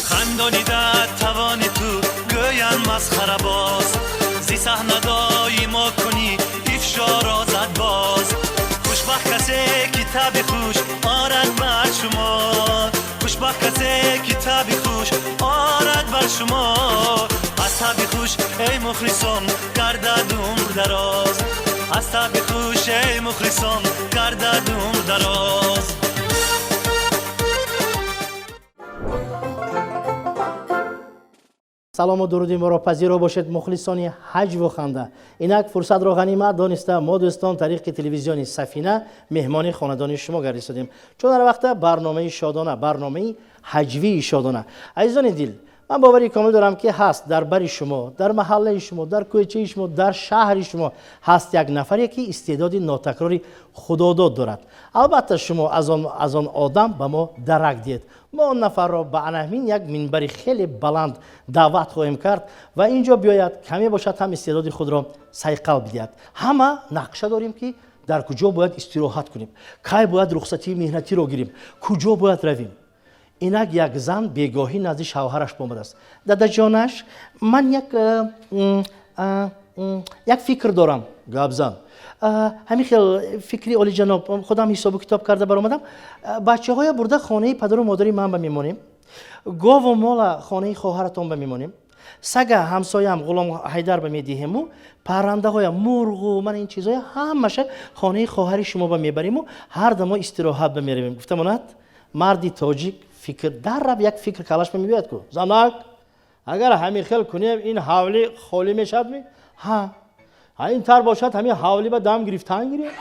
Хандонида тавони ту гӯянд масхарабоз, зи саҳна доимо кунӣ ифшоро зад боз. Хушбахт касе, ки таби хуш орад бар шумо, хушбахт касе, ки таби хуш орад бар шумо. Аз таби хуш, эй мухлисон, гардад умр дароз, аз таби хуш, эй мухлисон, гардад умр дароз. Салому дуруди моро пазиро бошед, мухлисони ҳаҷву ханда. Инак фурсатро ғанимат дониста, мо, дӯстон, тариқи телевизиони Сафина меҳмони хонадони шумо гардистодем, чун ҳар вақта барномаи шодона, барномаи ҳаҷвии шодона. Азизони дил, ман бовари комил дорам, ки ҳаст дар бари шумо, дар маҳаллаи шумо, дар кӯчаи шумо, дар шаҳри шумо ҳаст як нафаре, ки истеъдоди нотакрори худодод дорад. Албатта, шумо аз он одам ба мо дарак диҳед, мо он нафарро ба ана ҳамин як минбари хеле баланд даъват хоҳем кард ва ин ҷо биёяд, каме бошад ҳам истеъдоди худро сайқал бидиҳад. Ҳама нақша дорем, ки дар куҷо бояд истироҳат кунем, кай бояд рухсатии меҳнатиро гирем, куҷо бояд равем. Инак як зан бегоҳӣ назди шавҳараш омадааст. Дадаҷонаш, ман як фикр дорам. Гапзан. Ҳамин хел фикри олиҷаноб, худам ҳисобу китоб карда баромадам. Бачаҳоя бурда хонаи падару модари ман ба мемонем, гову мола хонаи хоҳаратон ба мемонем, сага ҳамсоям Ғулом Ҳайдар ба медиҳему, паррандаҳоя, мурғу ман ин чизҳоя ҳамаша хонаи хоҳари шумо ба мебариму ҳар дамо истироҳат ба меравем, гуфта монад. Марди тоҷик фикр дарраб як фикр калаш ба мебиёяд ку: занак, агар ҳамин хел кунем, ин ҳавлӣ холӣ мешавад ми? Ҳа, ин тар бошад, ҳамин ҳавлӣ ба дам гирифтан гирем.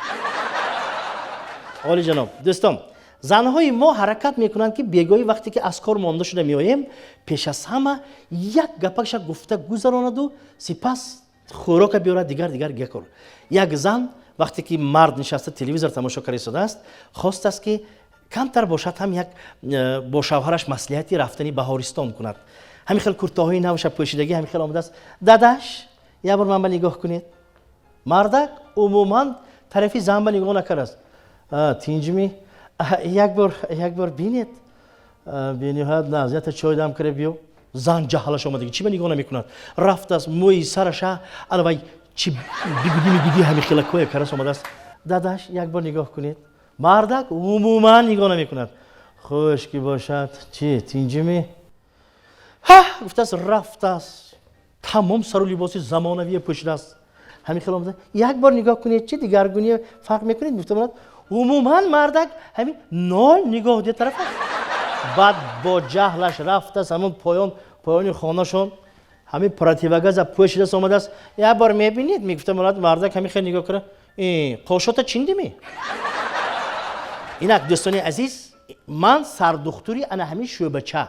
Олиҷаноб дӯстон, занҳои мо ҳаракат мекунанд, ки бегоҳӣ вақте ки аз кор монда шуда меоем, пеш аз ҳама як гапакша гуфта гузаронаду сипас хӯрока биёрад, дигар дигар гакор. Як зан вақте ки мард нишаста телевизор тамошо карда истодааст, хостааст, ки камтар бошад ҳам як бо шавҳараш маслиҳати рафтани баҳористон кунад. Ҳамин хел куртаҳои навша пӯшидагӣ, ҳамин хел омадааст: дадаш, як бор ман ба нигоҳ кунед. Мардак умуман тарафи зан ба нигоҳ накардааст. Тинҷми? Як бор, як бор бинед, бениҳоят наз, ята чой дам кара биё. Зан ҷаҳлаш омадаги, чӣ ба нигоҳ намекунад? Рафтааст, мӯи сараша ана вай чи бигуди мигуди ҳамин хелакое карас омадааст. Дадаш, як бор нигоҳ кунед. Мардак умуман нигоҳ намекунад. Хуш ки бошад, чи, тинҷими? Ҳа, гуфтааст, рафтааст, тамом сару либоси замонавие пӯшидааст, ҳамин хел омада: як бор нигоҳ кунед, чи дигаргуни фарқ мекунед? Гуфта монад. Умуман мардак ҳамин нол нигоҳ де тарафа. Баъд бо ҷаҳлаш рафтааст, ҳамон поён поёни хонашон ҳамин противогаза пӯшидааст, омадааст: як бор мебинед? Мегуфта монад. Мардак ҳамин хел нигоҳ кара: қошота чиндими? Инак, дӯстони азиз, ман сардухтури ана ҳамин шӯъбача,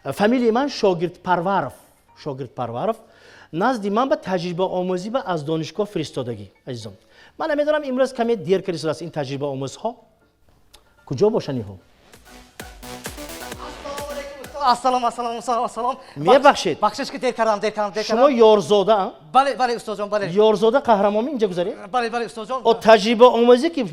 фамилияи ман Шогирдпарваров, Шогирдпарваров. Назди ман ба таҷрибаомӯзӣ ба аз донишгоҳ фиристодагӣ. Азизон, ман намедонам, имрӯз каме дер кардисудааст. Ин таҷрибаомӯзҳо куҷо бошанд иҳо? Ассалом, ассалом, ассалом, ассалом. Мебахшед. Бахшиш, ки дер кардам, дер кардам, дер Шумо кардам. Ёрзода? Бале, бале, устодҷон, бале. Ёрзода Қаҳрамоми инҷа гузаред? Бале, бале, устодҷон. О, таҷрибаомӯзӣ ки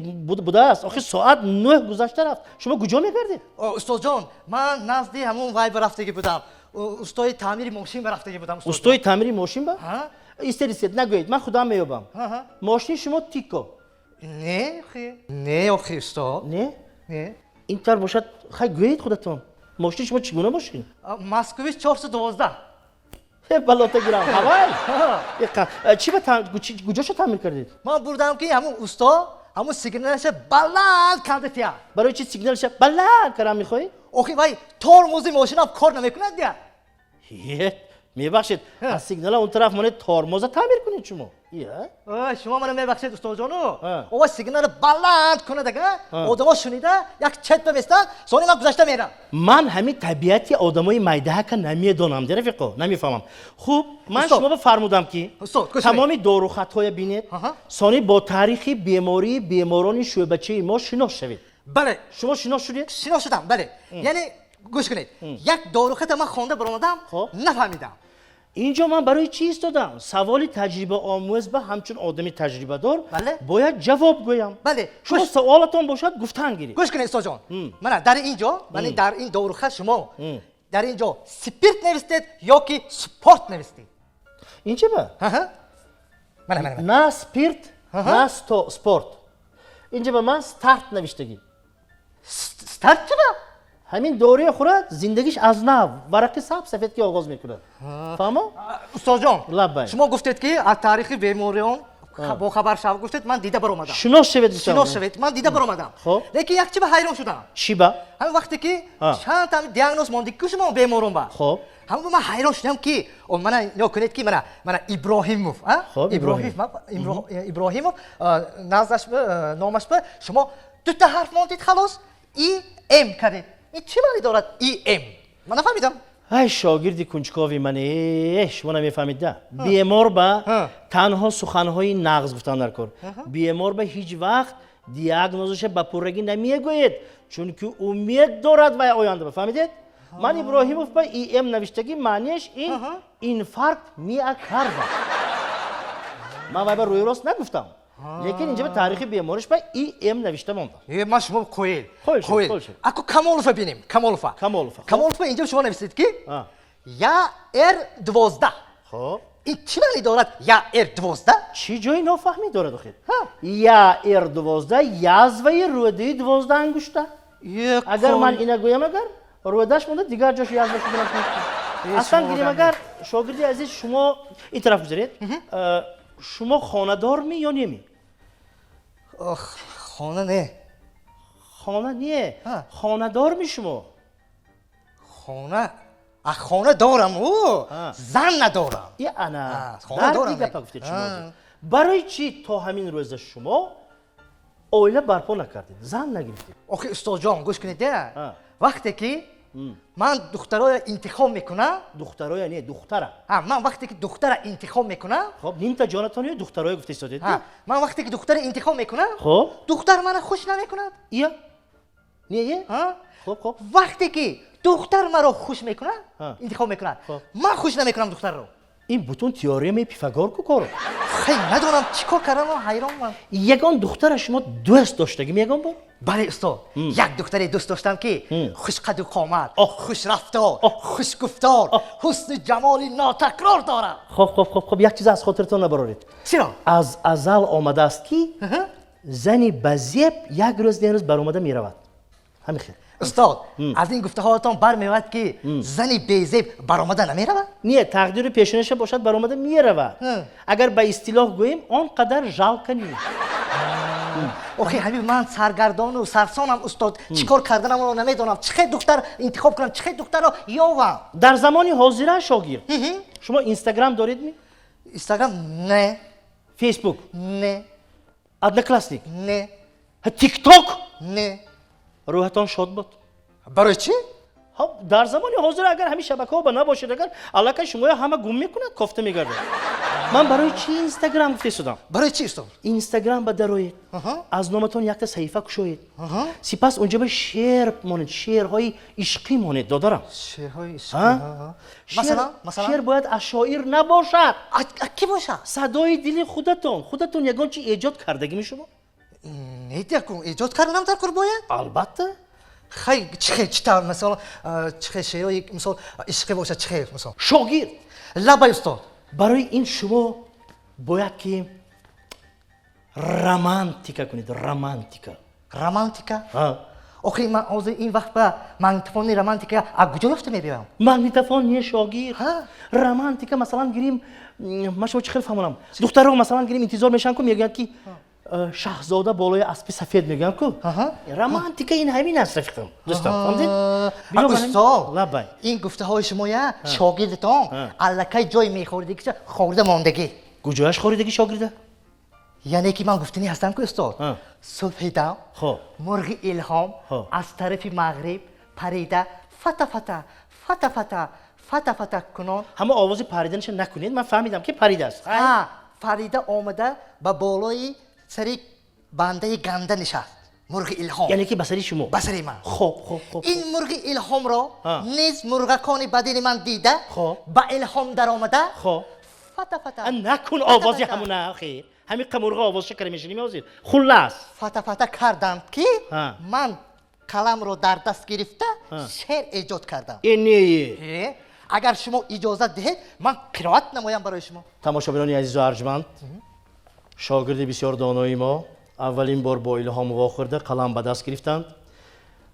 будааст, охи соат 9 гузашта рафт, шумо куҷо мекардед? О, устодҷон, ман назди ҳамун вай рафтагӣ будам, устои таъмири мошин рафтагӣ будам, устодҷон. Устои таъмири мошин ба? Ҳа? Истед, истед, нагӯед, ман худам меёбам. Ҳа. Мошини шумо Тико? Не, охи, не, охи, устод. Не? Не. Ин тар бошад, хай, гӯед худатон, мошини шумо чӣ гуна мошин? Москвич 412. Балота гирам, ҳавай. Чӣ ба куҷоша таъмир кардед? Ман бурдам, ки ҳамун усто ҳамун сигналаша баланд карда тия. Барои чи сигналша баланд кардан мехоҳӣ? Охи, вай тормози мошинам кор намекунад дия. Е, Мебахшед, аз сигнала он тараф монед, тормоза таъмир кунед шумо. Ия? Шумо мана мебахшед, устодҷону, ова сигнали баланд кунад, ага одамо шунида як чет баместанд, сони ман гузашта мерам. Ман ҳамин табиати одамои майдаҳака намедонам, де, рафиқо, намефаҳмам. Хуб, ман шумо фармудам, ки тамоми дорухатҳоя бинед, сони бо таърихи бемории беморони шӯъбачаи мо шинос шавед. Бале. Шумо шинос шудед? Шинос шудам, бале. Яъне гӯш кунед, як дорухата ман хонда баромадам, нафаҳмидам. Инҷо ман барои чӣ истодам? Саволи таҷрибаомӯз ба ҳамчун одами таҷрибадор бояд ҷавоб гӯям. Бале. Шумо саволатон бошад, гуфтан гиред. Гӯш кунед, устодҷон, мана дар ин ҷо, мана дар ин дорухат шумо дар ин ҷо спирт навистед ё ки спорт навистед? Ин чи ба? Мана, мана. На спирт, на спорт. Инҷа ба ман старт навиштагӣ. Старт чи ба? Ҳамин доруя хӯрад, зиндагиш аз нав варақи сабз сафед ки оғоз мекунад. Фаҳмо? Устодҷон. Лаббай. Шумо гуфтед, ки аз таърихи бемориён бохабар шав, гуфтед, ман дида баромадам. Шинос шавед. Шинос шавед, ман дида баромадам. Хуб. Лекин як чи ба ҳайрон шудам. Чӣ ба? Ҳамин вақте ки чанд та диагноз монди ку шумо беморон ба, хуб, ҳамин ман ҳайрон шудам, ки мана нигоҳ кунед, ки мана Иброҳимов. Хуб. Иброҳимов наздаш, номаш ба шумо дута ҳарф мондид, халос, и м кардед. Ин чӣ маъне дорад, и м? Ман нафаҳмидам. Ай, шогирди кунҷкови ман, э, шумо намефаҳмид да. Бемор ба танҳо суханҳои нағз гуфтан дар кор. Бемор ба ҳеҷ вақт диагнозаша ба пуррагӣ намегӯед, чунки умед дорад вай оянда ба. Фаҳмидед? Ман Иброҳимов ба им навиштагӣ, маънияш ин инфаркт миокарда. Ман вай ба рӯи рост нагуфтам, лекин инҷа ба таърихи бемориш ба им навишта мондам. Э, ман шумо қоил. Қоил. Аку Камолова бинем, Камолова. Камолова. Камолова, инҷа шумо нависед, ки я р 12. Хоб. Ин чӣ маъне дорад, я р 12? Чӣ ҷои нофаҳмӣ дорад охир? Я р 12, язваи рӯдаи 12 ангушта. Агар ман ина гӯям, агар рӯдаш монда, дигар ҷош язва шуданаш мумкин. Аслан гирем, агар, шогирди азиз, шумо ин тараф гузаред. Шумо хонадор ми ё неми? Хона не. Хона не, хонадор ми шумо? Хона, а, хона дорам, ӯ зан надорам. И ана дарди гапа гуфтед шумо. Барои чӣ то ҳамин рӯза шумо оила барпо накардед, зан нагирифтед? Охи, устодҷон, гӯш кунед, вақте ки ман духтароя интихоб мекунам. Духтароя не, духтара. Ман вақте ки духтара интихоб мекунам. Хоб, нимта ҷонатон ё духтароя гуфта истодед. Ман вақте ки духтара интихоб мекунам, хоб, духтар мана хуш намекунад. Ия, не е? Хоб, хоб. Вақте ки духтар маро хуш мекунад, интихоб мекунад, ман хуш намекунам духтарро. Ин бутун теоремаи Пифагор ку коро. Хай, надонам чӣ кор кардам, ҳайронман. Ягон духтара шумо дӯст доштагим ягон бор? Бале, устод, як духтаре дӯст доштам, ки хушқаду қомат, хушрафтор, хушгуфтор, ҳусну ҷамоли нотакрор дорад. Хоб, хоб, хоб, хоб, як чиз аз хотиртон набароред. Чиро? Аз азал омадааст, ки зани ба зеб як рӯз не рӯз баромада меравад. Ҳамин хел. Устод, аз ин гуфтаҳоятон бармеояд, ки зани безеб баромада намеравад? Не, тақдири пешинаша бошад, баромада меравад. Агар ба истилоҳ гӯем, он қадар жалко не. Охи, ҳамин ман саргардону сарсонам, устод, чӣ кор карданамро намедонам, чӣ хел духтар интихоб кунам, чӣ хел духтарро ёвам. Дар замони ҳозира, шогирд, шумо Инстаграм доред ми? Инстаграм не. Фейсбук? Не. Одноклассник? Не. Тикток? Не. Рӯҳатон шод бод. Барои чӣ? Дар замони ҳозира агар ҳамин шабакаҳо ба набошед, агар аллакай шуморо ҳама гум мекунад, кофта мегардад. Ман барои чӣ Инстаграм гуфта истодам? Барои чӣ, устод? Инстаграм ба дароед, аз номатон якта саҳифа кушоед, сипас унҷа ба шеър монед, шеърҳои ишқӣ монед, додарам. Шеърҳои ишқӣ? Шеър бояд аз шоир набошад. Кӣ бошад? Садои дили худатон. Худатон ягон чи эҷод кардагими шумо? Не, эҷод карданам дар кор бояд? Албатта. Хай, чӣ хел, чӣ тавр, масалан, чӣ хел шеърҳои, мисол, ишқӣ бошад, чӣ хел, мисол? Шогирд. Лабай, устод. Барои ин шумо бояд ки романтика кунед, романтика. Романтика? Охи, ман ҳозир ин вақт ба магнитофони романтика аз куҷо ёфта мебиёям? Магнитофон не, шогирд, романтика. Масалан гирим, ман шумо чӣ хел фаҳмонам? Духтаро, масалан гирим, интизор мешаванд ку, мегӯянд, ки Шаҳзода болои аспи сафед мегӯям ку, романтика ин ҳамин аст, рафиқам, дӯстам, фаҳмдед? Устод, лаббай. Ин гуфтаҳои шумоя шогирдатон аллакай ҷой мехӯрдагиша хӯрда мондагӣ. Куҷояш хоридагӣ шогирда? Яъне ки ман гуфтанӣ ҳастам ку, устод, субҳи дам мурғи илҳом аз тарафи мағриб парида, фата фата фата фата фата фата кунон. Ҳама овози париданаша накунед, ман фаҳмидам ки паридааст. Парида омада, ба болои сари бандаи ганда нишаст мурғи илҳом. Яъне ки ба сари шумо. Ба сари ман. Хоб, хоб, хоб. Ин мурғи илҳомро низ мурғакони бадини ман дида, ба илҳом даромада, фата фата. Накун овози ҳамуна, охир ҳамин қамурға овозша кара мешинем ҳозир. Хуллас. Фата фата карданд, ки ман қаламро дар даст гирифта, шеър эҷод кардам. Э, не. Агар шумо иҷозат диҳед, ман қироат намоям барои шумо. Тамошобинони азизу арҷманд, шогирди бисёр донои мо аввалин бор бо илҳом вохӯрда, қалам ба даст гирифтанд.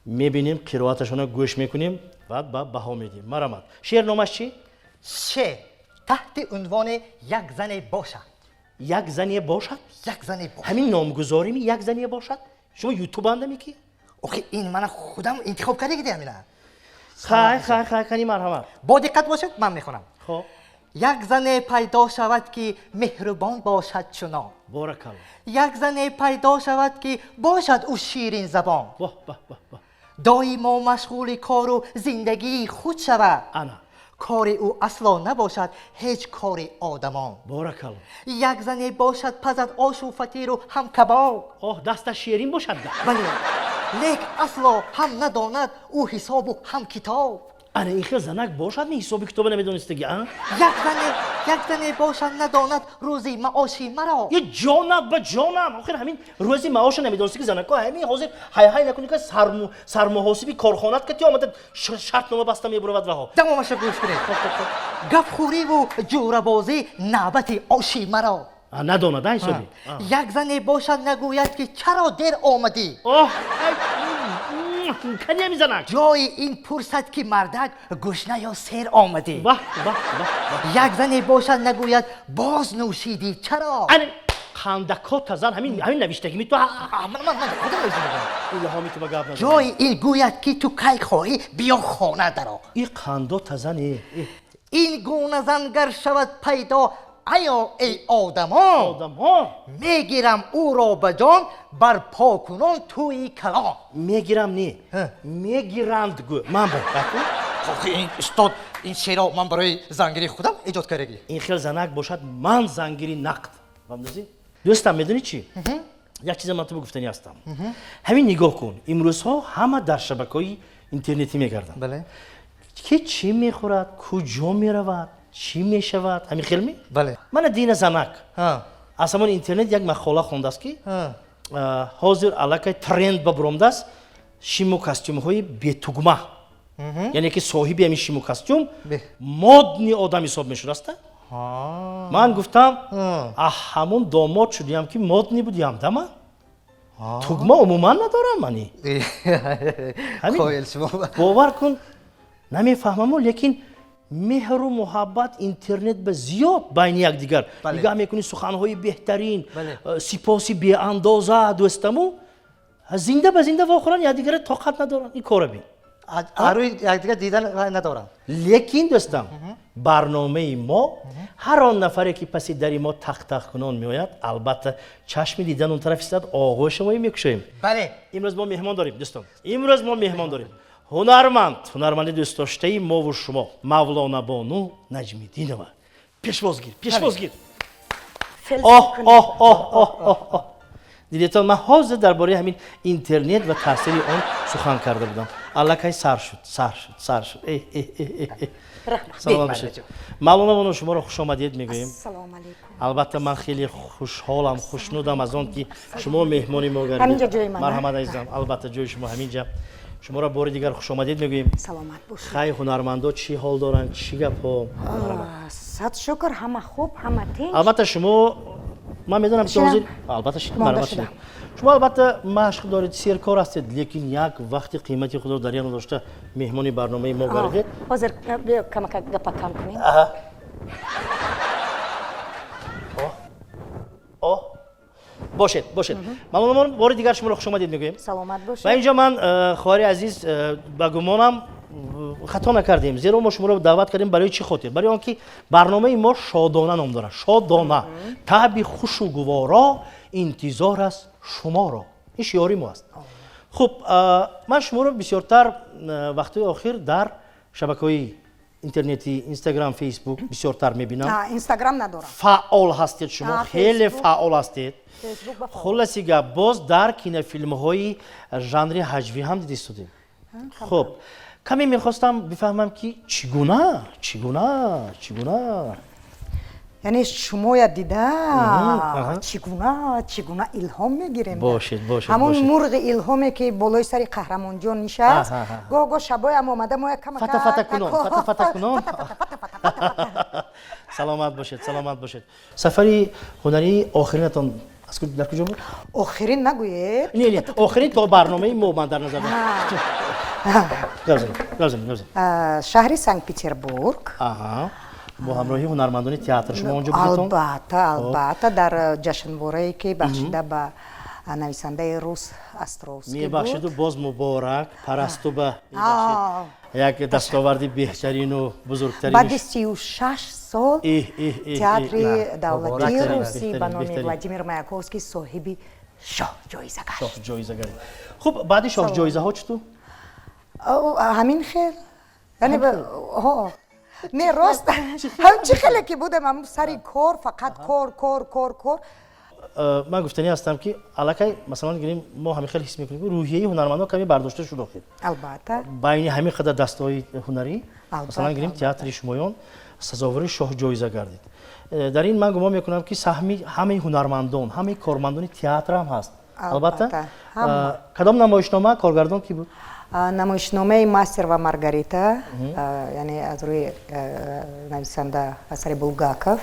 Мебинем, қироаташонро гӯш мекунем ва ба баҳо медиҳем. Марамат, шеър номаш чӣ? Шеър таҳти унвони «Як зане бошад». «Як зане бошад». «Як зане бошад». Ҳамин номгузорими «Як зане бошад»? Шумо ютубандами ки? Охи, ин мана худам интихоб карда гидем ина. Хай, хай, хай, кани, марҳамат. Бо диққат бошед, ман мехонам. Хоб. Як зане пайдо шавад, ки меҳрубон бошад чунон. Боракалло. Як зане пайдо шавад, ки бошад ӯ ширинзабон. Воҳ, баҳ, баҳ, баҳ. Доимо машғули кору зиндагии худ шавад. Ана. Кори ӯ асло набошад ҳеҷ кори одамон. Боракалло. Як зане бошад, пазад ошу фатиру ҳам кабоб. Оҳ, дасташ шерин бошад да. Бале, лек асло ҳам надонад ӯ ҳисобу ҳам китоб. Ана, ин хел занак бошад, ми ҳисоби китоба намедонистаги, а? Як зане бошад, надонад рӯзи маоши маро. Е, ҷонам, ба ҷонам, охир ҳамин рӯзи маоша намедонисти ки занако ҳамин ҳозир ҳай-ҳай накунӣ, ка сармуҳосиби корхонат ка ти омада, шартнома баста мебуравад ваҳо. Давомаша гӯш кунед. Гапхӯриву ҷӯрабозӣ навбати оши маро. Надонад, а, ҳисоби. Як зане бошад, нагӯяд, ки чаро дер омадӣ. Оҳ, кани ҳамин занак. Ҷои ин пурсад, ки мардак гушна ё сер омадӣ. Баҳ, баҳ, баҳ. Як зане бошад, нагӯяд: боз нӯшидӣ чаро? Ана қандакота зан, ҳамин навиштагими ту? Ман худам навиштагим. Илҳоми ту ба гап назан. Ҷои ин гӯяд, ки ту кай хоҳӣ, биё хона даро. И қандота зан, э. Ин гуна зан гар шавад пайдо, аё эй одамон, одамон, мегирам ӯро ба ҷон, барпо кунон тӯи калон. Мегирам не, мегиранд гӯ, ман ба. Охи, ин, устод, ин шеъро ман барои зангирии худам эҷод кардагӣ. Ин хел занак бошад, ман зангири нақд, фаҳмидӣ, дӯстам? Медонӣ чӣ, як чиза ман ту гуфтанӣ ҳастам. Ҳамин нигоҳ кун, имрӯзҳо ҳама дар шабакаҳои интернетӣ мегарданд. Бале. Ки чӣ мехӯрад, куҷо меравад, чӣ мешавад, ҳамин хелми? Бале. Мана дина занак аз ҳамон интернет як мақола хондааст, ки ҳозир аллакай тренд ба буромдааст шиму костюмҳои бетугма, яъне ки соҳиби ҳамин шиму костюм модный одам ҳисоб мешудааста. Ман гуфтам, а ҳамон домод шудиям, ки модный будиям да, ман тугма умуман надорам мани. Қоил шумо. Бовар кун, намефаҳмаму, лекин меҳру муҳаббат интернет ба зиёд байни якдигар. Нигоҳ мекунӣ, суханҳои беҳтарин, сипоси беандоза дӯстаму зинда ба зинда вохӯранд, якдигара тоқат надоранд. Ин кора бин. Рӯи якдигар дидан надоранд. Лекин, дӯстам, барномаи мо, ҳар он нафаре ки паси дари мо тақтақкунон меояд, албатта, чашми дидан он тараф истад, оғои шумоӣ мекушоем. Имрӯз мо меҳмон дорем, дӯстон, имрӯз мо меҳмон дорем, ҳунарманд, ҳунарманди дӯстдоштаи мову шумо, Мавлонабону Наҷмиддинова. Пешвозгир, пешвозгир! Оҳ, оҳ, оҳ, оҳ, оҳ, оҳ! Дидетон, ман ҳозир дар бораи ҳамин интернет ва таъсири он сухан карда будам, аллакай сар шуд, сар шуд, сар шуд. Саломат бошед, Мавлонабону, шуморо хушомадед мегӯем. Албатта, ман хеле хушҳолам, хушнудам аз он ки шумо меҳмони мо гардид. Марҳамат, азизам, албатта, ҷои шумо ҳамин ҷа. Шуморо бори дигар хушомадед мегӯем. Саломат бошед. Хай, ҳунармандо чӣ ҳол доранд, чӣ гапҳо? Сад шукр, ҳама хуб, ҳама тинч. Албатта, шумо, ман медонам ки ҳозир, албатта, шумо, албатта, машқ доред, серкор ҳастед, лекин як вақти қимати худро дар як дошта меҳмони барномаи мо гардед. Ҳозир биё, камака гапа кам кунем. Оҳ. Бошед, бошед. Мавлоно, бори дигар шуморо хуш омадед мегӯем. Саломат бошед. Ва инҷо ман, хоҳари азиз, ба гумонам, хато накардем, зеро мо шуморо даъват кардем барои чӣ хотир? Барои он ки барномаи мо «Шодона» ном дорад. Шодона, таъби хушу гуворо, интизор аст шуморо. Ин шиёри мо аст. Хуб, ман шуморо бисёртар вақтҳои охир дар шабакаҳои интернетӣ, Инстаграм, Фейсбук бисёртар мебинам. Инстаграм надорам. Фаъол ҳастед шумо, хеле фаъол ҳастед. Фейсбук ба фаъол. Хулоси гап, боз дар кинофилмҳои жанри ҳаҷвӣ ҳам дидистудем. Хуб, каме мехостам бифаҳмам, ки чӣ гуна, чӣ гуна, чӣ гуна? Яъне шумоя дида аҳа. чӣ гуна, чӣ гуна илҳом мегирем. Бошед, бошед. Ҳамон бошед. мурғи илҳоме, ки болои сари Қаҳрамонҷон нишаст, Аҳа, аҳа. гоҳ гоҳ шабоям омада моя кама Фата фата кунон, фата фата кунон. Саломат бошед, саломат бошед. Сафари ҳунарии охиринатон дар куҷо буд? Охирин нагӯед. Не, охирин то барномаи мо ман дар назар дорам. Гап занед, гап занед, гап занед. Шаҳри Санкт Петербург. Аҳа, бо ҳамроҳии ҳунармандони театр шумо онҷо будетон? Албатта, албатта, дар ҷашнворае, ки бахшида ба нависандаи рус Островский Мебахшеду, буд. боз муборак, Парасту ба як дастоварди беҳтарину бузургтарин. Баъди 36 сол Иҳ, иҳ, иҳ, Театри иҳ. давлатии Беҳтарин, русӣ беҳтарин, ба номи беҳтарин. Владимир Маяковский соҳиби шоҳ ҷоиза гашт. Шоҳ ҷоиза гардид. Хуб, баъди шоҳ ҷоизаҳо чӣ ту? Ҳамин хел, яъне ҳо, не, рост, ҳам чӣ хеле ки будем, ҳам сари кор, фақат кор, кор, кор, кор. Ман гуфтанӣ ҳастам, ки аллакай, масалан гирем, мо ҳамин хел ҳис мекунем, ки рӯҳияи ҳунармандон каме бардошта шуд охир. Албатта. Байни ҳамин қадар дастаҳои ҳунарӣ, масалан гирем, театри шумоён сазовори шоҳ ҷоиза гардид. Дар ин ман гумон мекунам, ки саҳми ҳамаи ҳунармандон, ҳамаи кормандони театр ҳам ҳаст, албатта. Албатта, ҳама. Кадом намоишнома, коргардон кӣ буд? Намоишномаи «Мастер ва Маргарита», яъне аз рӯи нависанда асари Булгаков.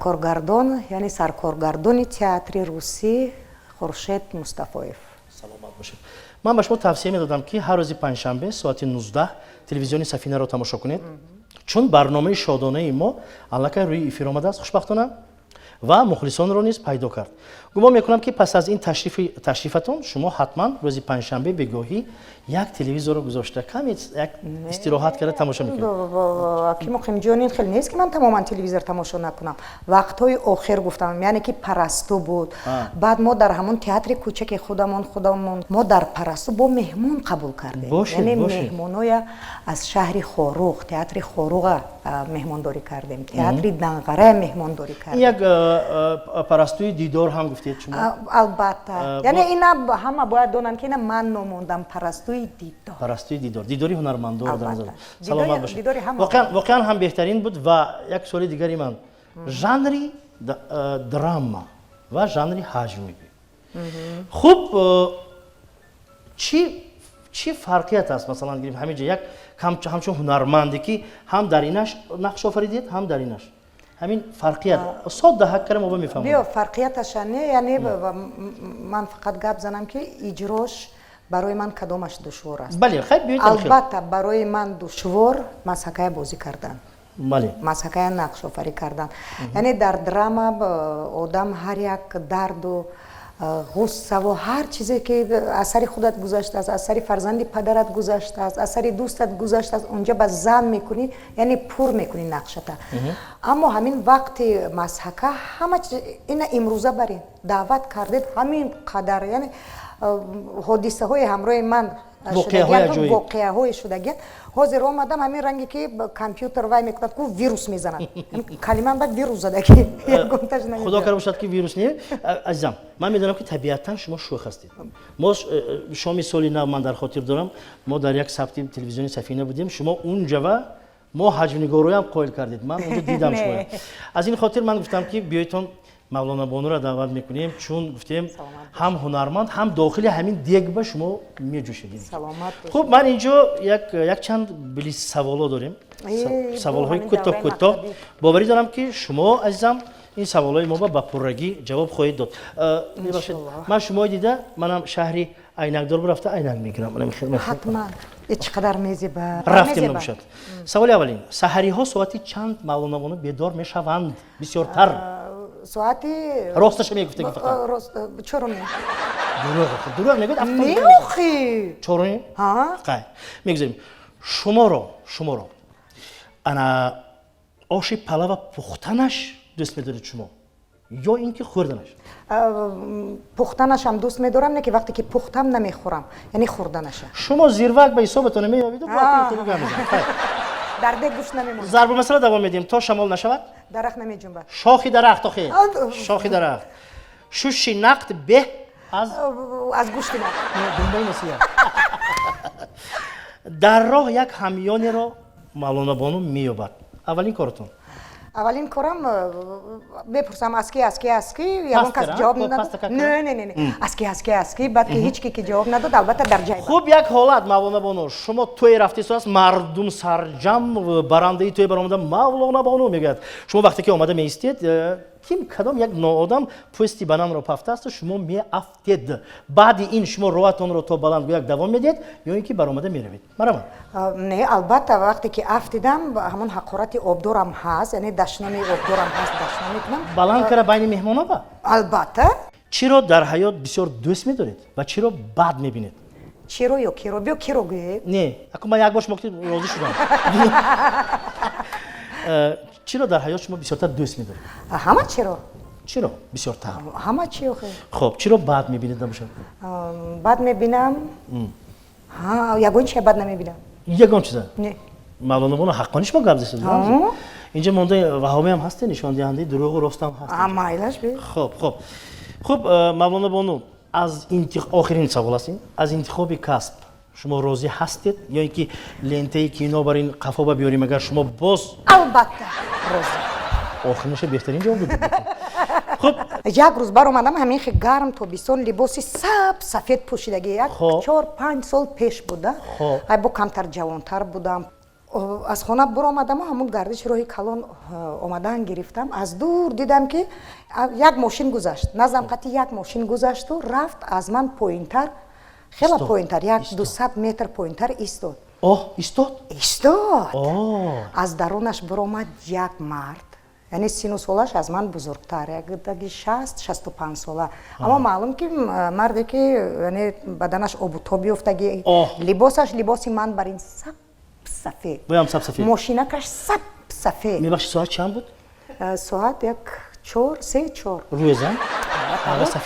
Коргардон, яъне саркоргардони театри русӣ Хуршед Мустафоев. Саломат бошед. Ман ба шумо тавсия медодам, ки ҳар рӯзи панҷшанбе соати 19 телевизиони Сафинаро тамошо кунед, чун барномаи шодонаи мо аллакай рӯи эфир омадааст, хушбахтона, ва мухлисонро низ пайдо кард. Гумон мекунам, ки пас аз ин ташрифатон шумо ҳатман рӯзи панҷшанбе бегоҳӣ як телевизорро гузошта, каме як истироҳат карда, тамошо мекунед. Ки Муқимҷон, ин хел нест, ки ман тамоман телевизор тамошо накунам. Вақтҳои охир гуфтам, яъне ки Парасту буд, баъд мо дар ҳамон театри кӯчаки худамон мо дар Парасту бо меҳмон қабул кардем. Яъне меҳмоноя аз шаҳри Хоруғ, театри Хоруға меҳмондорӣ кардем, театри Данғара меҳмондорӣ кардем. Як Парастуи дидор ҳам гуфтед шумо. Албатта, яъне ина ҳама бояд донанд, ки ина ман номондам Парастуи дидор. Парастуи дидор, дидори ҳунармандор. Саломат бошед. Воқеан ҳам беҳтарин буд. Ва як суоли дигари ман: жанри драма ва жанри ҳаҷв мегӯем. Хуб, чӣ фарқият аст? Масалан гирем, ҳамин ҷо як ҳамчун ҳунарманде, ки ҳам дар инаш нақш офаридед, ҳам дар инаш, ҳамин фарқият содда ҳак кара мо мефаҳмем. Биё, фарқияташа не, яъне ман фақат гап занам, ки иҷрош барои ман кадомаш душвор аст? Бале, хайр. Албатта, барои ман душвор масҳакая бозӣ кардан, масҳакая нақшофарӣ кардан. Яъне дар драма одам ҳар як дарду ғуссаву ҳар чизе, ки аз сари худат гузаштааст, аз сари фарзанди падарат гузаштааст, аз сари дӯстат гузаштааст, унҷа ба зан мекунӣ, яъне пур мекунӣ нақшата. Аммо ҳамин вақти масҳака ҳама ина имрӯза барин даъват кардед, ҳамин қадар, яъне ҳодисаҳои ҳамроҳи ман, воқеаҳое шудагианд. Ҳозир омадам, ҳамин ранге, ки компютер вай мекунад, ку вирус мезанад, калимаам баъд вирус задаги. Худо кара бошад, ки вирус не. Азизам, ман медонам, ки табиатан шумо шӯх ҳастед. Мо шоми соли нав, ман дар хотир дорам, мо дар як сабти телевизиони Сафина будем, шумо унҷава мо ҳаҷвнигороям қоил кардед, ман унҷо дидам шумо. Аз ин хотир ман гуфтам, ки биёйтон, Мавлона Бонуро даъват мекунем, чун гуфтем, ҳам ҳунарманд, ҳам дохили ҳамин дег ба шумо меҷӯшед. Хуб, ман инҷо якчанд блиц саволо дорем, саволҳои кӯтоҳ кӯтоҳ. Боварӣ дорам, ки шумо, азизам, ин саволҳои мо ба пуррагӣ ҷавоб хоҳед дод. Мебахшед, ман шумои дида, манам шаҳри айнакдор бурафта, айнак мегирам. Ҳатман, чӣ қадар мезеба. Рафтем, набошад. Саволи аввалин: саҳариҳо соати чанд Мавлона Бону бедор мешаванд бисёртар? Соати росташа мегуфтаги фақат. Рост 4:30. Дурӯғ, дурӯғ мегӯяд. Не, охи. 4:30? Ҳа. Қай мегузарем. Шуморо ана оши палава пухтанаш дӯст медоред шумо ё ин ки хӯрданаш? Пухтанашам дӯст медорам, не ки вақте ки пухтам, намехӯрам, яъне хӯрданаша. Шумо зирвак ба ҳисобатон меёвиду. Дар дег гӯшт намемонад. Зарбу масъала давом медиҳем. То шамол нашавад, дарахт намеҷунбад. Шохи дарахт, охи, шохи дарахт. Шуши нақд беҳ аз аз гӯшти нақд. Думбаи насия. Дар роҳ як ҳамёнеро Мавлонабону меёбад. Аввалин коротон? Аввалин корам, мепурсам, аз ки, аз ки, аз ки. Ягон кас ҷавоб надод. Не, не, не, аз ки, аз ки, аз ки. Баъд ки ҳеҷ ки ҷавоб надод, албатта, дар ҷай. Хуб, як ҳолат, Мавлонабону, шумо тӯй рафтесоаст, мардум сарҷам, барандаи тӯй баромада «Мавлонабону» мегӯяд. Шумо вақте ки омада меистед, ким кадом як ноодам пӯсти бананро пафтаасту шумо меафтед. Баъди ин шумо роҳатонро то баландгӯяк давом медиҳед ё ин ки баромада меравед? Марама. Не, албатта, вақте ки афтидам, ҳамон ҳақорати обдорам ҳаст, яъне дашноми обдорам ҳаст, дашном мекунам. Баланд кара байни меҳмоно ба. Албатта. Чиро дар ҳаёт бисёр дӯст медоред ва чиро бад мебинед? Чиро ё киро? Биё, киро гӯед. Не, аку ман як бор шумо розӣ шудам. Чиро дар ҳаёт шумо бисёртар дӯст медоред? Ҳама чиро. Чиро бисёртар? Ҳама чи охе. Хуб, чиро бад мебинед набошад? Бад мебинам, ягон чия бад намебинам. Ягон чиза? Не. Мавлонабону, ҳаққони шумо гап зесед. Инҷа монда ваҳомиам ҳасте, нишондиҳандаи дурӯғу ростам ҳаст. Майлаш бе. Хуб, Мавлонабону, аз охирин савол аст ин. Аз интихоби касб шумо розӣ ҳастед ё ин ки лентаи кино бар ин қафоба биёрем, агар шумо боз? Албатта, розӣ. Охиринаша беҳтарин ҷавоб додед. Хуб. Як рӯз баромадам, ҳамин хе гарм тобистон, либоси саб сафед пӯшидагӣ, як 4-5 сол пеш буда, ай бо камтар ҷавонтар будам. Аз хона буромадаму ҳамун гардиши роҳи калон омадан гирифтам. Аз дур дидам, ки як мошин гузашт, наздам қати як мошин гузашту рафт, аз ман поинтар, хеле поинтар, як 200 метр поинтар истод. Оҳ, истод? Истод. Аз дарунаш буромад як мард, яъне сину солаш аз ман бузургтар, якдаги 60-65 сола, аммо маълум, ки марде ки, яъне баданаш обу тоб ёфтагӣ, либосаш либоси ман бар ин саб сафед. Боям саб сафед. Мошинакаш саб сафед. Мебахшед, соат чанд буд? Соат як чор, се, чор. Рӯза?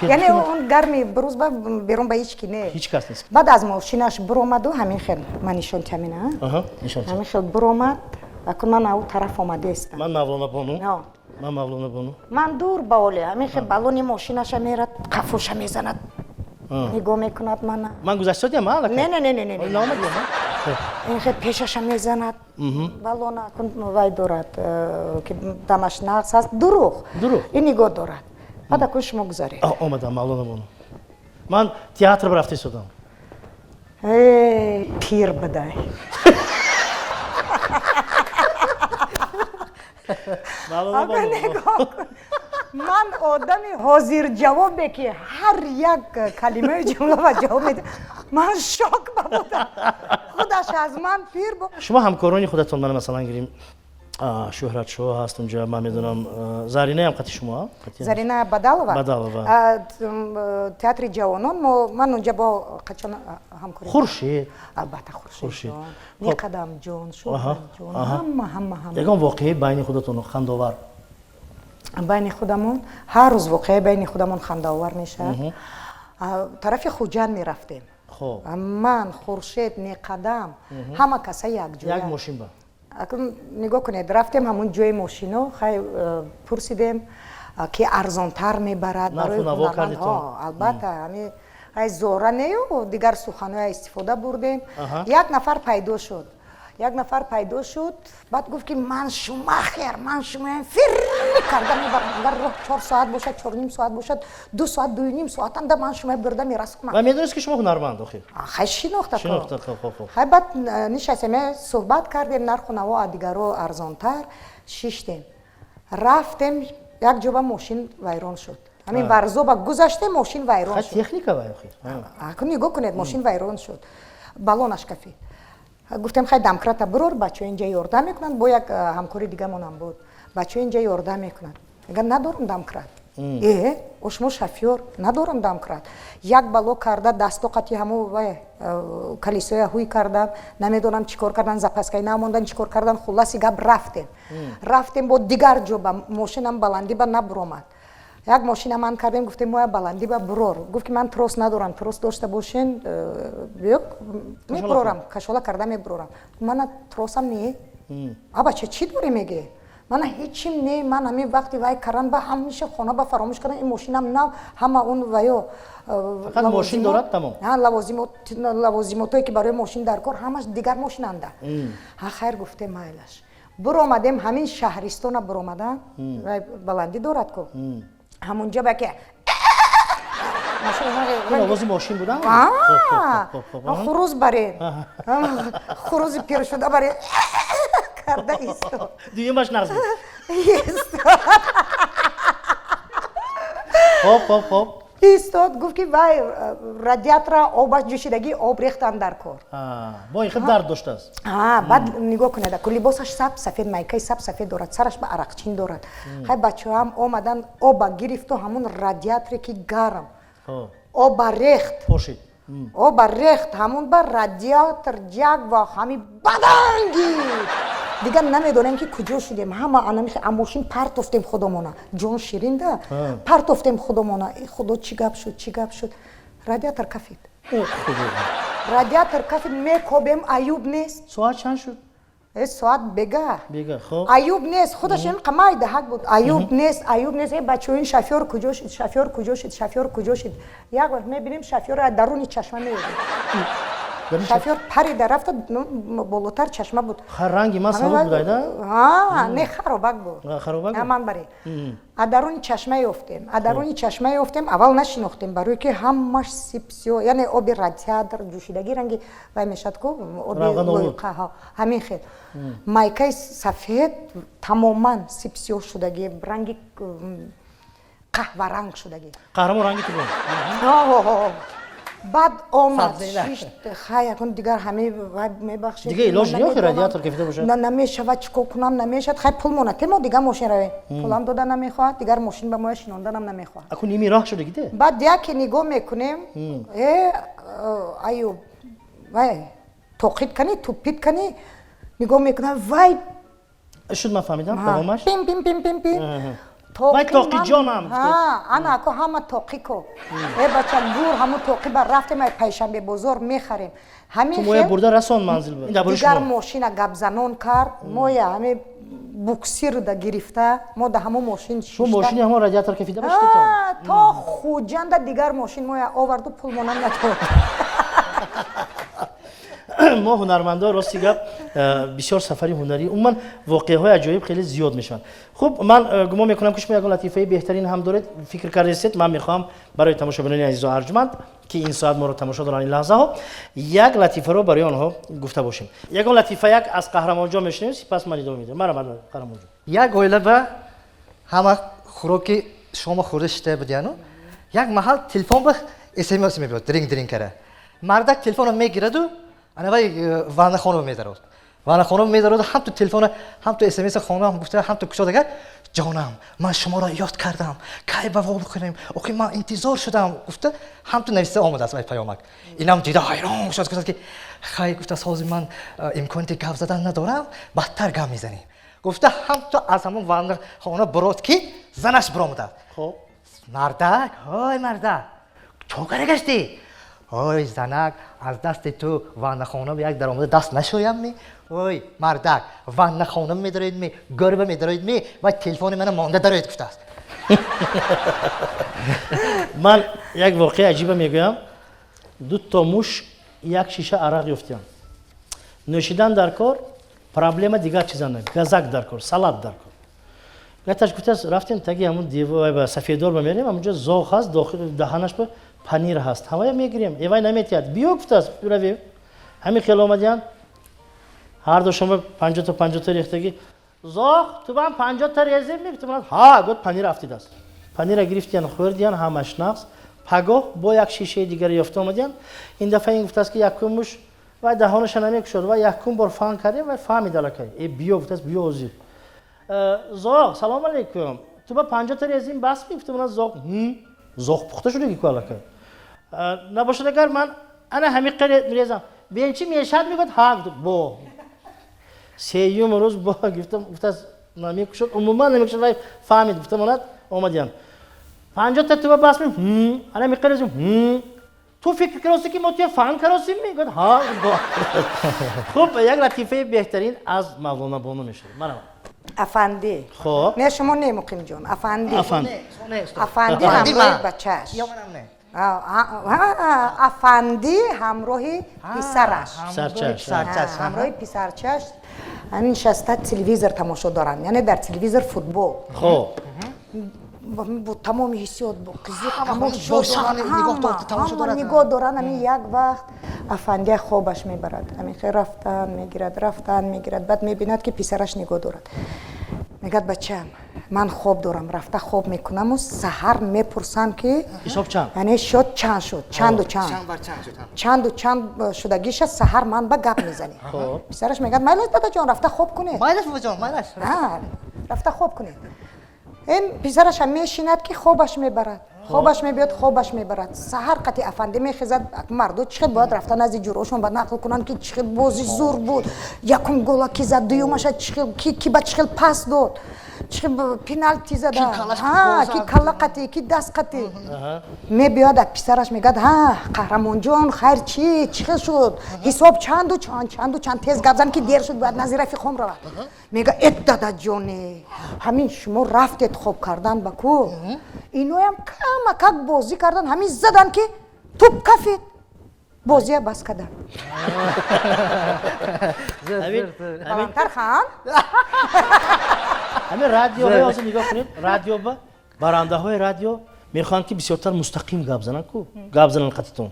Яъне он гарми рӯз ба берун ба ҳеҷ ки не. Ҳеҷ кас нест. Баъд аз мошинаш буромаду ҳамин хел, ман нишон тиамина, ҳамин хел буромад. Акун ман ау тараф омадаистам. Ман Мавлона бону, ман Мавлона бону. Ман дур ба оле, ҳамин хел балони мошинаша мерад, қафоша мезанад, нигоҳ мекунад мана. Ман гузаштодиам? Не, не, не, не, не. Ин хел пешаша мезанад балона. Акун вай дорад, ки дамаш нағз аст, дурӯғ. Дурӯғ. Ин нигоҳ дорад. Баъд акун шумо гузаред. Омадам, Мавлона бону, ман театр рафта истодам. Пир бидай. Ман одами ҳозирҷавобе, ки ҳар як калимаи ҷумла ба ҷавоб медиҳам. Ман шок ба будам, худаш аз ман пир. Шумо ҳамкорони худатон, мана, масалан, гирем, Шӯҳратшоҳ ҳаст унҷа, ман медонам, Заринаям қати шумо. Зарина Бадалова. Бадалова. Театри ҷавонон, ман унҷа бо қачон ҳамкорӣ. Хуршед. Албатта, Хуршед, Неқадамҷон, Шӯҳратҷон, ҳама, ҳама, ҳама. Ягон воқеаи байни худатон хандовар? Байни худамон ҳар рӯз воқеаи байни худамон хандаовар мешавад. Тарафи Хуҷанд мерафтем, ман, Хуршед, Неқадам, ҳама каса якҷоя. Як мошин ба. Нигоҳ кунед, рафтем ҳамун ҷои мошино, хай, пурсидем, ки арзонтар мебарад барои. Албатта, ҳами ай зора нею дигар суханҳоя истифода бурдем. Як нафар пайдо шуд, як нафар пайдо шуд, баъд гуфт, ки ман Шумахер, ман шумоям фирри карда мебарам, агар роҳ 4 соат бошад, 4.5 соат бошад, 2 соат, 2.5 соатанда ман шумоя бурда мерасонам. Ва медонист, ки шумо ҳунарманд охир. Хай, шинохта. Шинохта, хоб. Хай, баъд нишастем, суҳбат кардем, нарху наво аз дигаро арзонтар, шиштем, рафтем. Як ҷо ба мошин вайрон шуд, ҳамин Варзоба гузаштем, мошин вайрон шуд. Техника вай охир. Нигоҳ кунед, мошин вайрон шуд, балонаш кафид. Гуфтем, хай, домкрата бирор, бачаҳо инҷа ёрдам мекунанд. Бо як ҳамкори дигамонам буд, бачаҳо инҷа ёрдам мекунанд. Мега, надорам домкрат. Э, ошмо шофёр, надорам домкрат. Як бало карда, дасто қати ҳамо вай калисоя ҳуй кардам, намедонам чӣ кор кардан, запаскаи намондан, чӣ кор кардан. Хулласи гап, рафтем бо дигар ҷо, ба мошинам баландӣ ба набуромад. Як мошина ман кардем, гуфтем, моя баландӣ ба бурор. Гуфт, ки ман трос надорам, трос дошта бошен, биё, мебурорам, кашола карда мебурорам. Мана тросам не. А бача, чӣ дорӣ? Меге, мана ҳечим не. Ман ҳамин вақти вай каран ба ҳамеша хона ба фаромӯш кардам, ин мошинам нав, ҳама он ваё. Фақат мошин дорад, тамом. Лавозимотое, ки барои мошин дар кор, ҳамаш дигар мошинанда. Ҳа, хайр, гуфтем, майлаш. Буромадем, ҳамин шаҳристона буромадан, вай баландӣ дорад ку, ҳамунҷо ба ки Овози мошин будам. Хуруз барен, хурузи пиршуда барен карда истод. Дуюмаш нағз буд. Хоб, хоб, хоб. Истод, гуфт, ки вай радиатора обаш ҷӯшидагӣ, об рехтан дар кор. Бо ин хел дард доштааст. Баъд нигоҳ кунед, ку либосаш саб сафед, майкаи саб сафед дорад, сараш ба арақчин дорад. Хай, бачаҳоам омадан, оба гирифту ҳамун радиаторе, ки гарм, оба рехт. Пошид. Оба рехт ҳамун ба радиатор, як вақт ҳами баданги дигар намедонем, ки куҷо шудем. Ҳама анами мошин партофтем худомона, ҷон ширинда, партофтем худомона. Худо, чӣ гап шуд, чӣ гап шуд? Радиатор кафид, радиатор кафид. Мекобем, Аюб нест. Соат чанд шуд? Э, соат бега. Бега, хоб. Аюб нест, худаш ин қамай даҳак буд. Аюб нест, Аюб нест. Э, бачаҳоин, шофёр куҷо шуд, шофёр куҷо шуд, шофёр куҷо шуд? Як вақт мебинем, шофёр аз даруни чашма меёбем. Шофёр парида рафта, болотар чашма буд. Ранги ман сабук будайда? Не, харобак буд. Харобак. Ман баре аз даруни чашма ёфтем, аз даруни чашма ёфтем. Аввал нашинохтем, барое ки ҳамаш сипсиё, яъне оби радиатор ҷӯшидагӣ, ранги вай мешад ку, оби лойқа, ҳамин хел. Майкаи сафед тамоман сипсиё шудагӣ, ранги қаҳваранг шудагӣ. Қаҳрамон ранги ту буд. Баъд омад, шишт. Хай, акун дигар ҳаме мебахшед. Дига илоҷ не, охи радиатор кафида бошад. Намешавад, чӣ кор кунам, намешавад. Хай, пул монад, мо дигар мошин равем. Пулам дода намехоҳад, дигар мошин ба моя шинонданам намехоҳад. Акун ними роҳ шуда гиде. Баъд яке нигоҳ мекунем, э, Аюб вай тоқид кани, тупид кани, нигоҳ мекунам, вай. Шуд, ман фаҳмидам, давомаш. Пим пим пим пим пим. Вай тоқиҷонам. Ана ако ҳама тоқӣ ко. Э, бача, бур ҳамун тоқӣ ба рафтем, ай Пайшанбе бозор мехарем. Ҳамин моя бурда расон манзил. Дигар мошина гапзанон кард, моя ҳами буксирда гирифта, мо да ҳамун мошин. Шумо мошини ҳамон радиатор кафида бошидетон. То Хуҷанда дигар мошин моя оварду, пул монам надод. Мо ҳунармандо, рости гап, бисёр сафари ҳунарӣ, умуман воқеаҳои аҷоиб хеле зиёд мешаванд. Хуб, ман гумон мекунам, ки шумо ягон латифаи беҳтарин ҳам доред, фикр кардастед. Ман мехоҳам барои тамошобинони азизу арҷманд, ки ин соат моро тамошо доранд, ин лаҳзаҳо, як латифаро барои онҳо гуфта бошем. Ягон латифа як аз Қаҳрамонҷон мешунавем, сипас ман идома медиҳам. Марҳамат, Қаҳрамонҷон. Як оила ба ҳама хӯроки шома хӯрда шита будияну як маҳал телефон ба смс мебиёд, дринг дринг кара. Мардак телефонро мегираду ана вай ваннахона медарод, ваннахона медарод, ҳам ту телефона, ҳам ту смс хона гуфта, ҳам ту кушод. Агар ҷонам, ман шуморо ёд кардам, кай ба во бикунем, охи ман интизор шудам, гуфта, ҳам ту нависта омадааст вай паёмак. Инам дида ҳайрон шуд, гуфтааст, ки хай, гуфтааст, ҳозир ман имконияти гап задан надорам, бадтар гап мезанем, гуфта, ҳам ту аз ҳамон ваннахона бурод, ки занаш биромадааст. Мардак, ҳой мардак, чо кара гаштӣ? Ой занак, аз дасти ту ваннахона як даромада даст нашӯям ми? Ой мардак, ваннахона медароед ми, гӯрба медароед ми, ва телефони мана монда дароед, гуфтааст. Ман як воқеаи аҷиба мегӯям. Дуто муш як шиша арақ ёфтиям, нӯшидан дар кор, проблема дигар чиза, газак дар кор, салат дар кор. Гаташ гуфтааст, рафтем таги ҳамун деву сафедор ба мерем, ҳамунҷо зоғ ҳаст, даҳанаш ба панир ҳаст, ҳамая мегирем. Эвай наметиҳад, биё, гуфтааст, равем. Ҳамин хел омадиян, ҳар душанба 50-та 50-та рехтагӣ. Зоғ, ту бам 50-та резем? Мегуфтам, ҳа, гуфт, панир афтидааст. Панира гирифтиян, хӯрдиян, ҳамаш нақс. Пагоҳ бо як шишаи дигаре ёфта омадиян. Ин дафъа ин гуфтааст, ки якум муш вай даҳонаша намекушод, вай якум бор фаҳм кардем, вай фаҳмид аллакай. Э, биё, гуфтааст, биё озир. Зоғ, салом алейкум. Ту ба 50 та резим бас мегуфтам, ман зоғ зоғ пухта шудаги ку аллакай. Набошад агар ман ана ҳамиқа мерезам. Бенчи мешад мегӯяд ҳа гуфт бо. Сеюм рӯз бо гуфтам гуфтааст намекушад, умуман намекушад вай фаҳмид гуфтам онад омадиям. 50 та ту ба бас ми ана ҳамиқа резим. Ту фикр каросӣ ки мо туя фан каросим мегӯяд ҳа. Хуб як латифаи беҳтарин аз Мавлона Бону мешавад. Марҳамат. Афанди. Хоб. Не шумо не Муқимҷон, Афанди. Афанди. Афанди ҳамроҳи бачааш. Ё манам не. Афанди ҳамроҳи писараш. Писарчаш. Ҳамроҳи писарчаш нишаста телевизор тамошо доранд. Яъне дар телевизор футбол. Хоб. Бо тамоми ҳиссиёт бо қизиқ тамошо доранд. Нигоҳ доранд. Ҳамин як вақт Афандия хобаш мебарад. Ҳамин хел рафтан мегирад, рафтан мегирад. Баъд мебинад ки писараш нигоҳ дорад. Мегӯяд бачаам, ман хоб дорам, рафта хоб мекунаму саҳар мепурсам ки ҳисоб чанд? Яъне шод чанд шуд, чанду чанд. Чанду чанд шудагиша саҳар ман ба гап мезанем. Писараш мегӯяд майлаш дадаҷон, рафта хоб кунед. Майлаш бобаҷон, майлаш. Рафта хоб кунед. Ин писарашам мешинад ки хобаш мебарад. Хобаш мебиёд, хобаш мебарад. Саҳар қати Афанди мехезад, марду чӣ хел бояд рафта назди ҷурошон ба нақл кунанд ки чӣ хел бози зур буд, якум гола ки зад, дуюмаша чӣ хел ки ба чӣ хел пас дод, чӣ хел пеналти зада, ки калла қати, ки даст қати. Мебиёд писараш мегӯяд ҳа қаҳрамонҷон, хайр чӣ чӣ хел шуд, ҳисоб чанду чанд, чанду чанд, тез гап зан ки дер шуд, бояд назди рафиқом равад. Мегӯяд э дадаҷоне, ҳамин шумо рафтед хоб кардан ба ку, иноям камакак бозӣ кардан, ҳамин задан ки туп кафид, бозия бас кардам. Баландтар хан. Ҳамин радиоҳои ҳозир нигоҳ кунед, радио ба барандаҳои радио мехоҳанд ки бисёртар мустақим гап зананд ку, гап зананд қатитон.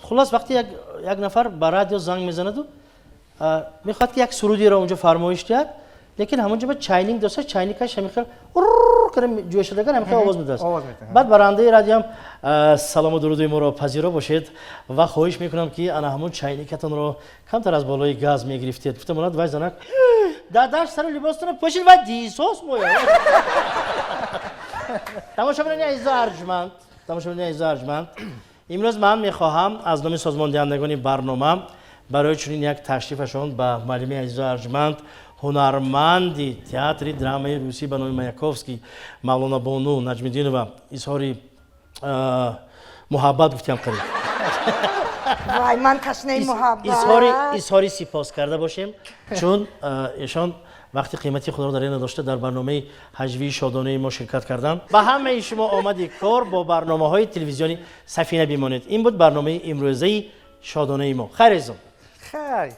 Хулас вақте як нафар ба радио занг мезанаду мехоҳад ки як сурудиро онҷо фармоиш диҳад, лекин ҳамонҷо ба чайник доста, чайникаш ҳамин хел карда ҷӯшадаган ҳамин хел овоз медиҳад. Баъд барандаи радиоам салому дуруди моро пазиро бошед ва хоҳиш мекунам ки ана ҳамон чайникатонро камтар аз болои газ мегирифтед. Гуфта монад вай занак дадаш сару либостонро пӯшид вай дисос моя. Тамошобинони азизу арҷманд, тамошобинони азизу арҷманд, имрӯз ман мехоҳам аз номи созмондиҳандагони барнома барои чунин як ташрифашон ба муаллими азизу арҷманд, ҳунарманди театри драмаи русӣ ба номи Маяковский Мавлона Бону Наҷмиддинова изҳори муҳаббат гуфтиам қариб. Вай, ман ташнаи муҳаббат. Изҳори сипос карда бошем, чун эшон вақти қимати худро дар ин надошта дар барномаи ҳаҷвии шодонаи мо ширкат карданд. Ба ҳамаи шумо омади кор бо барномаҳои телевизиони Сафина бимонед. Ин буд барномаи имрӯзаи шодонаи мо. Хайр азизон. Хайр.